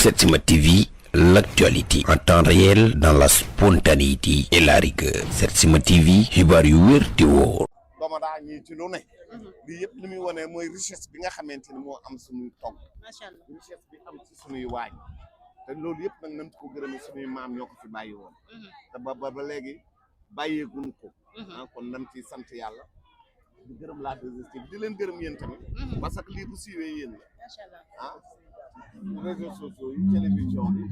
Setsima TV, l'actualité en temps réel dans la spontanéité et la rigueur. Setsima TV, xibaar yu wér te wóor. dooma daa ñii ci lu ne lii yëpp li muy wane mooy richesse bi nga xamante ni moo am suñuy togg macha allah richesse bi am ci suñuy waañ te loolu yëpp nag nañ ko gërëme suñuy maam ñoo ko fi bàyyi woon te ba léegi bàyyeeguñu ko kon nañ ciy sant yàlla di gërëm la 2STV di leen gërëm yéen tamit parce que lii bu siiwee yéen la macha allah réseaux sociaux yi télévision bi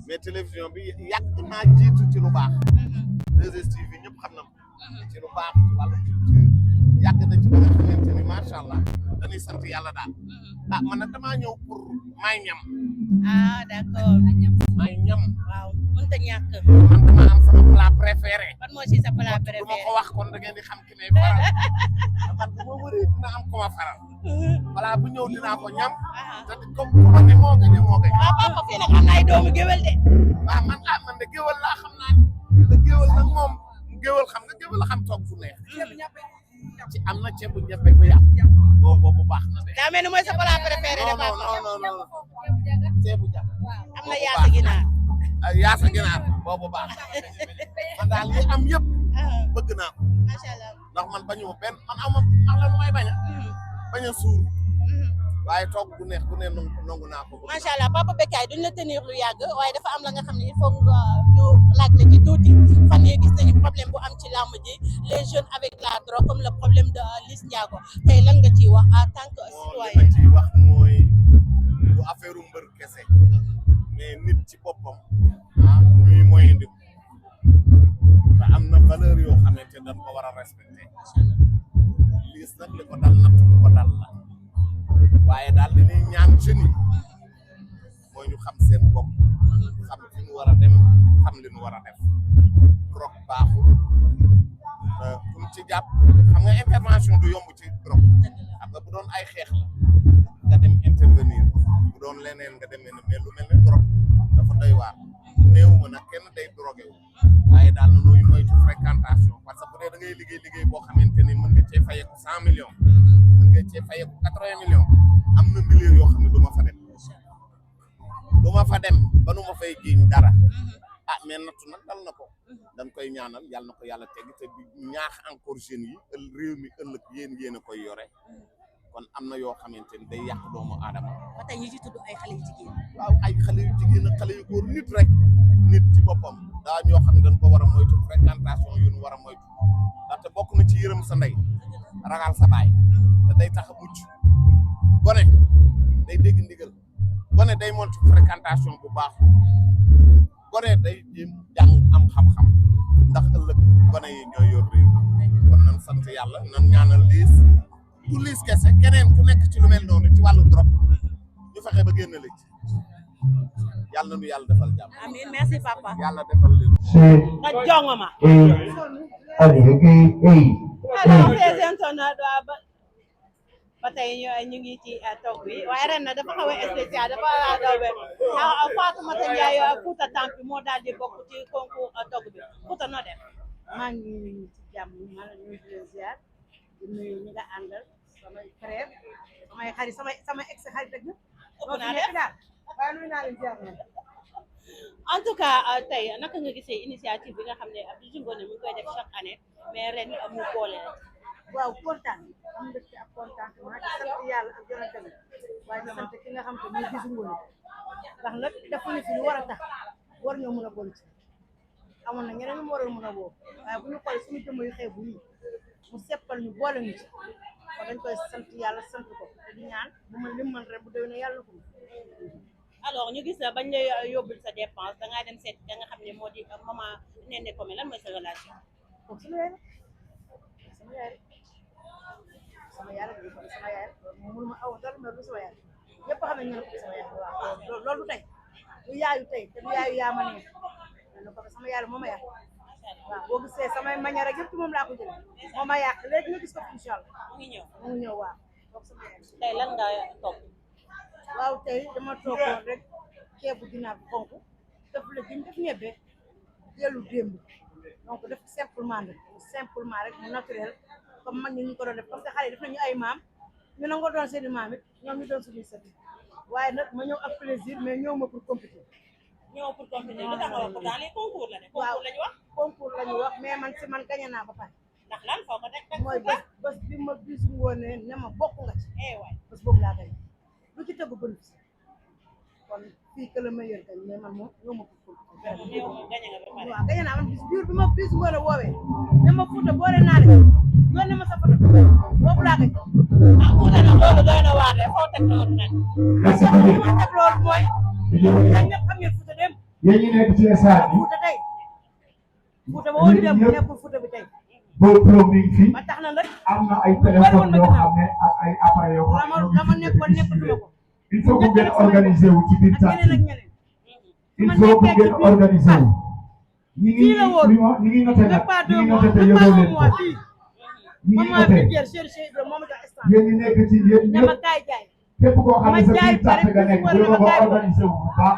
mais télévision bi yàgg naa jiitu ci lu baax 2STV ñëpp xam na ci lu baax ci wàllu culture yàgg na ci ba nga xamante ni macha allah dañuy sant yàlla daal man nag damaa ñëw pour may ñam d'accord may ñam waaw mënta ñàkk man dama am sama plat préféré ban moo ci sa plat du ma préféré ko wax kon da ngeen di xam ki may faral man bu ma wëree dina am ko ma faral plat bu ñëw dinaa ko ñam te comme ku ma ne moo gañe waaw papa fii nag am na ay doomu géwél de waaw man de géwél laa xam naa ne géwél nag moom géwél xam nga géwél la xam toog fu neex ci am na ceebu ñebe bu yàpp boobu baax na de daa mel ni mooy sa plat préféré de papa non ceebu jàpp am na yaasa ginaar yaasa ginaar boobu baax man daal li am yëpp bëgg naa ko macha allah ndax man bañu ma benn man am la lu may bañ a suur waaye toog bu neex bu ne nangu naa ko macha allah papa Bécaye duñ la tenir lu yàgg waaye dafa am la nga xam ne il faut nga ñu laaj la ci tuuti fan yii gis nañu problème bu am ci làmb ji les jeunes avec la drogue comme le problème de Liss Ndiago tey lan nga ciy wax en tant que citoyen. li ma ciy wax mooy du affaire mbër kese mais nit ci boppam ñuy moyandi te am na valeur yoo xamante dañ ko war a respecté Liss nag li ko dal natt bu ko dal la waaye daal dañuy ñaan jeunes yi mooy ñu xam seen bopp xam fi ñu war a dem xam li ñu war a def drogue baaxul kum ci jàpp xam nga intervention du yomb ci drogue xam nga bu doon ay xeex la nga dem intervenir bu doon leneen nga demee mais lu mel ne drogue dafa doy waar néew ma nag kenn day drogué wu waaye daal na nooy moytu fréquentation parce que bu dee da ngay liggéey boo xamante ni mën nga cee fayeeku 100 millions mën nga cee fayeeku 80 millions am na milliers yoo xam ne du ma fa dem ba nu ma fay giiñ dara mais nattu nag dal na ko dañ koy ñaanal yàlla na ko yàlla teg te di ñaax encore jeunes yi réew mi ëllëg yéen a koy yore kon am na yoo xamante ni day yàq doomu aadama ba tey ñu ci tudd ay xale yu jigéen. waaw ay xale yu jigéen ak xale yu góor nit rek nit ci boppam daa ñoo xam ne dañ ko war a moytu fréquentation yu ñu war a moytu ndaxte bokk na ci yërëm sa ndey ragal sa baay te day tax a mucc gone day dégg ndigal gone day moytu fréquentation bu baax gone day jéem jàng am xam-xam ndax ëllëg gone yi ñooy yor réew kon nan sant yàlla nan ñaanal Liss du Liss kese keneen ku nekk ci lu mel noonu ci wàllu drogue ñu fexe ba génn la ci yàlla na nu yàlla defal jàmm. amiin merci papa. yàlla defal leen. nga jongo ma. alors les internautes ba tey ñu ngi ci toog bi waaye ren nag dafa xaw a spécial dafa dawe Fatoumata Ndiaye Fouta Tampi moo daal di bokk ci concours toog bi Fouta noo def. maa ngi nuyu ci jàmm maa ngi nuyu di leen ziar di nuyu ñi nga àndal samay frère samay xarit samay ex xarit ak ñëpp. ëpp naa def daal waaye nuyu naa leen ziar nañ. en tout cas tey naka nga gisee initiative bi nga xam ne Abdou Ngoné mu ngi koy def chaque année mais ren mu boole la. waaw kontaan am nga ci ab contentement di sant yàlla ak yonente bi waaye di sant ki nga xam te muy gisu Ngoné ndax nag defuñu fi lu war a tax war ñoo mën a boole ci amoon na ñeneen ñu waroon mën a woo waaye bu ñu xoolee suñu jëmm yu xeebu yi mu seppal ñu boole ñu ci kon dañ koy sant yàlla sant ko te di ñaan bu ma lim man ren bu déwénee yàlla na ko alors ñu gis bañ lay yóbbul sa dépense da ngaa dem seet da nga xam ne moo di maman Néné Comédie lan mooy sa relation. kon sama yaay sama yaay rek mënu ma aw dara mais lu sama yaay ñëpp xam ne ñu ne ko sama yaay waaw loolu du tey du yaayu tey te du yaayu yaa ma neex ko sama yaay moo ma yàq waaw boo gisee samay manière rek yëpp ci moom laa ko jëlee moo ma yàq léegi nga gis ko incha allah mu ngi ñëw waaw donc sama yaay tey lan nga toog. waaw tey dama toogoon rek ceebu ginaar bu xonk def la jëm def ñebbe jëlu démb donc def simplement rek mu naturel comme mag ñi ñu ko doon def parce que xale yi def nañu ay maam ñu nangoo doon seeni maam it ñoom ñu doon suñuy sët waaye nag ma ñëw ak plaisir mais ñëw ma pour compétir. ñëw pour compétir lu tax nga wax ko dans les concours la ne. waaw concours la ñu wax. concours la ñu wax mais man si man gañe naa ba pare. ndax lan foo ko teg mooy bés bi ma bisu woon ne ma bokk nga ci. waay bés boobu laa gañe lu ci tëgg bénéfice kon fii que le meilleur gañ mais man moom ñëw ma pour compétir. yow gañe nga ba pare. waaw gañe naa man bi ma bisu woon woowee ne ma Fouta boole naa leen yónnee ma sa photo boobu laa gañ. Fouta nag loolu doy na waar de foo teg loolu nag. parce que li ma teg loolu mooy ñun ñëpp xam ngeen Fouta dem. yéen ñi nekk ci stade bi Fouta tey Fouta ba woon dem nekkul Fouta bi tey. GoPro mi ngi fi ba tax na nag am na ay téléphone yoo xam ne ak ay appareils yoo xam ne la ma nekkoon nekkatuma ko. il faut que ngeen organiser wu ci biir ak stade ñeneen ak bi ñeneen. il faut que ngeen organiser wu. ñi fii la woon ñi ngi noté nag même pas ñi 2 ngi mois noté te même pas yëgoo 1 leen ko mois fii. ñi ngi maman noté Birguère Cheikh Ibrahima moo ma jox instant. yéen ñi nekk ci yéen ne ma ñëpp kaay jaay. képp koo xam ne sa jaay biir carte nga nekk pare bu ma nga kaay organiser wu bu baax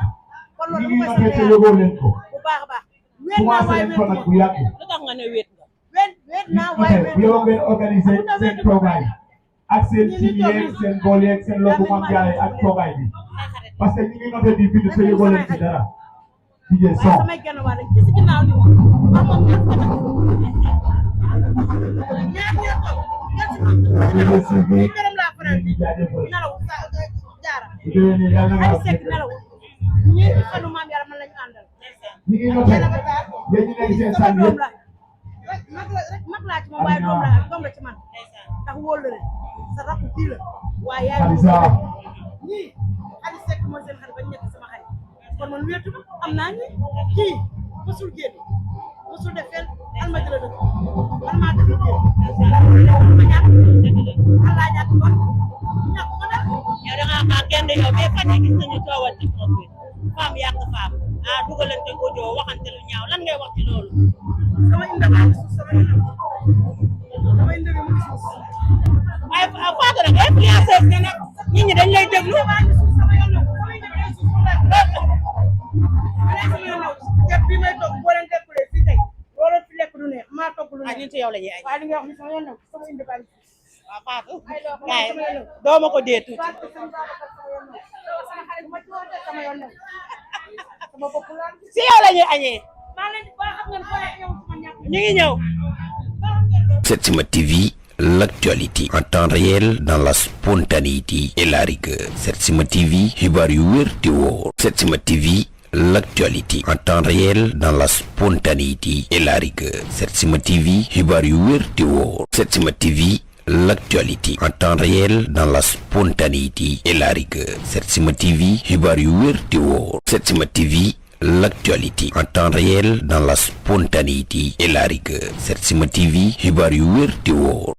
kon ñi loolu ngi dama koy noté te sant yëgoo leen ko bu baax a baax. wéet naa commencé waaye nañ ko nag wéetu bu ma. yàgg lu tax nga ne wéet nga. wéet naa waaye bu wéetu yow ma. ngeen organiser seen toogaay ak seen ci yeeg seen bool yeeg seen loolu mam jaay ak toogaay bi parce que ñi ngi noté di bind te yëgoo leen ci dara DJ waaye son samay genn waa rek ci si ginnaaw li wax moom ñaar ko tax ñaar ko ñi gërëm laa faral di nelaw jaara ay sekk nelaw ñeenti fanu maam yàlla man lañu àndal ñi ngi noté yéen ñi nekk seen sama sànni doom yëpp la rek mag laa ci moom waaye doom la ci man ndax wóor la sa rakku kii la waaye yaay Alisa ñii Aliou Seck mooy seen xarit bañ nekk sama xarit kon man wéetu am naa ni kii mosul génn mosul def fenn almadi la dëkk man maa def génn ma ñàkk Allah ñàkk ko ñàkk ko dara yow da ngaa xaar kenn yow mais fan yii gis nañu coowal TikTok bi femme yàq femme dugalante audio waxante lu ñaaw lan ngay wax ci loolu. sama indi maa ngi suuf sama indi mu ngi suuf waaye Fatou nag influenceuse nga nag nit ñi dañ lay déglu. maa ngi suuf sama yoon sama indi mu ngi suuf ceeb bi may toog boo leen dekkulee fii tey loolu fi lekk du neex maa togg lu neex ñun ci yow la ñuy añ. waaye li nga wax ni sama yoon sama indi baa ngi waaw Fatou. kaay doo ma ko dee tuuti. si yow la ñuy añee. ñu ngi ñëw. Setsima TV, l'actualité en temps réel dans la spontanéité et la rigueur. Setsima TV, xibaar yu wér te wóor. Setsima TV, l'actualité en temps réel dans la spontanéité et la rigueur. Setsima TV, xibaar yu wér te wóor. Setsima TV, l'actualité en temps réel dans la spontanéité et la rigueur. Setsima TV, xibaar yu wér te wóor. Setsima TV, l'actualité en temps réel dans la spontanéité et la rigueur. Setsima TV, xibaar yu wér te wóor.